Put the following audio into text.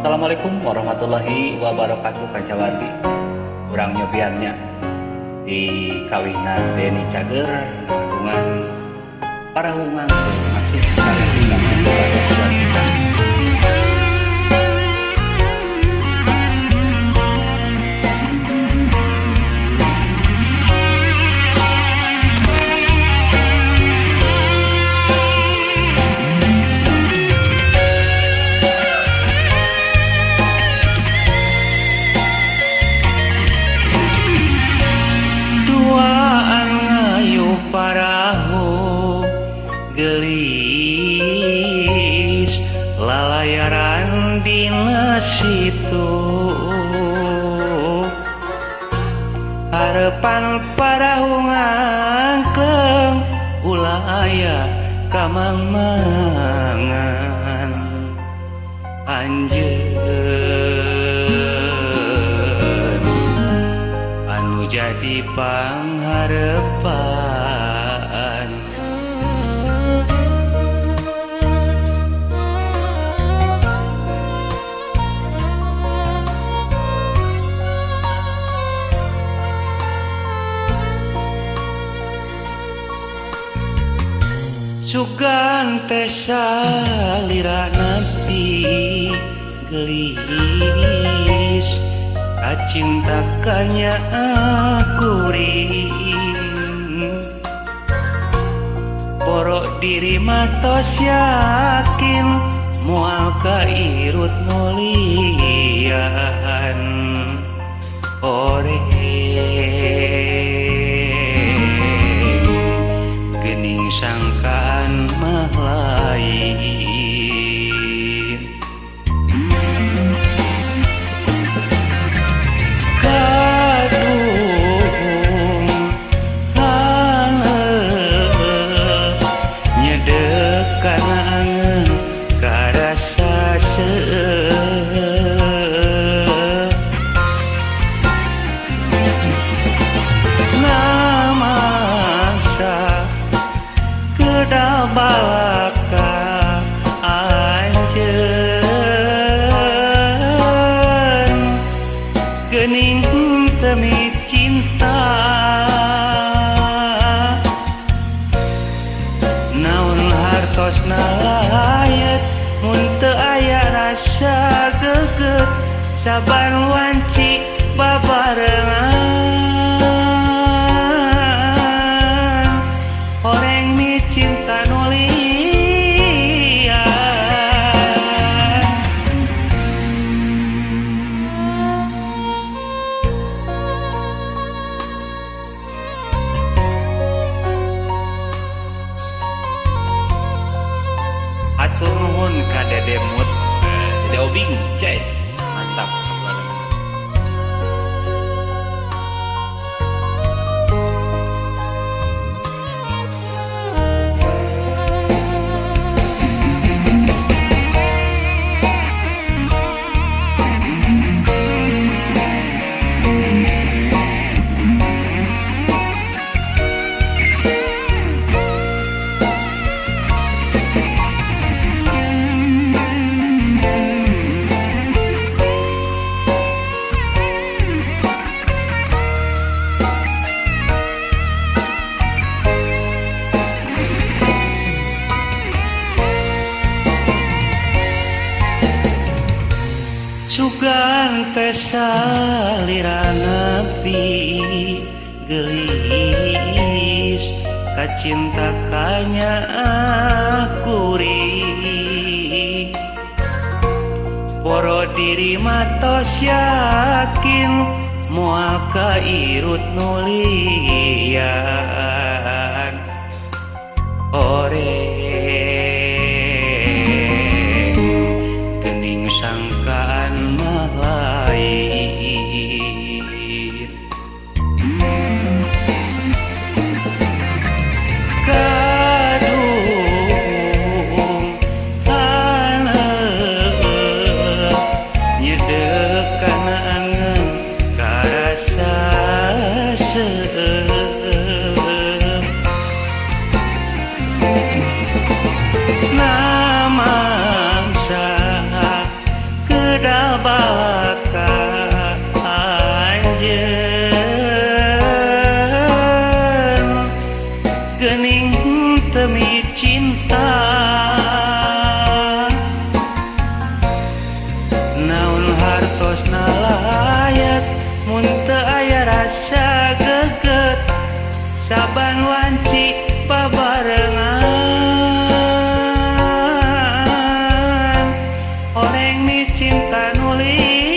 Assalamualaikum warahmatullahi wabarakatuh kacawargi. Urang nyobiannya di kawinan Denny Cager lingkungan Parahungan masih sangat. Parahu gelis lalayaran dina situ harepan parahu ngangkleng ulah aya kamangmangan anjeun anu jadi pangharepan. Sugan teh salira nabi gelis kacinta kanya kuring porok diri matos yakin moal kairut nulian oreng gening sangkaan mah lain. Kadung haneuh nyedek kana angeun karasa seueuh ngamangsa kedal balaka anjeun geuning temi cinta naon hartosna layet mun teu aya rasa geget saban wanci babarengan horeng mi cinta nulian. Atur nuhun ka Dede Mut, Dede Obing, Ces, mantap. Sugan teh salira nabi gelis kacinta kanya kuring poro diri matos yakin moal kairut nulian oreng gening sangkaan mah lain. Kadung haneuh nyedek kana angeun karasa seueuh. Geuning teu micinta. Naon hartosna layat mun teu aya rasa geget, saban wanci babarengan. Oreng micinta nu lieur.